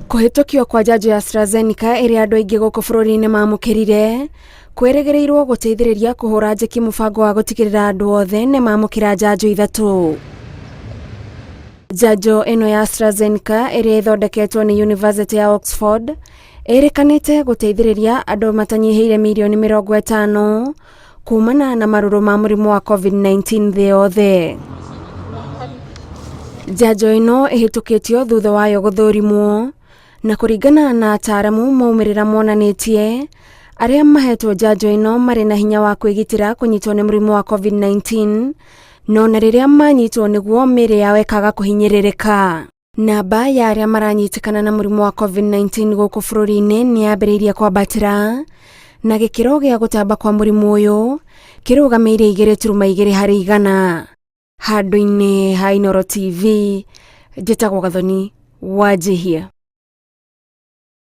Kũhĩtũkio kwa njanjo ya AstraZeneca ĩrĩa andũ aingĩ gũkũ bũrũri-inĩ mamũkĩrire kwĩrĩgĩrĩirwo gũteithĩrĩria kũhũra njeki mũbango wa gũtigĩrĩra andũ othe nĩ mamũkĩra njanjo ithatũ. Njanjo ĩno ya AstraZeneca ĩrĩa ĩthondeketwo nĩ University ya Oxford ĩrĩkanĩte gũteithĩrĩria andũ matanyihĩire mirioni 50 kumana na marũrũ ma mũrimũ wa COVID-19 thĩ yothe. Njanjo ĩno ĩhĩtũkĩtio thutha wayo gũthũrimwo na kũringana na ataaramu maumĩrĩra monanĩtie arĩa mahetwo njanjo ĩno marĩ na hinya wa kwĩgitĩra kũnyitwo nĩ mũrimũ wa COVID-19 no na rĩrĩa manyitwo nĩguo mĩĩrĩ yao ĩkaga kũhinyĩrĩrĩka. Namba ya arĩa maranyitĩkana na mũrimũ wa COVID-19 gũkũ bũrũri-inĩ nĩ yambĩrĩirie kwambatĩra na gĩkĩro gĩa gũtamba kwa mũrimũ ũyũ kĩrũgamĩire 2.2 harĩ igana. Handũ-inĩ ha Inooro TV, njĩtagwo Gathoni Wanjihia.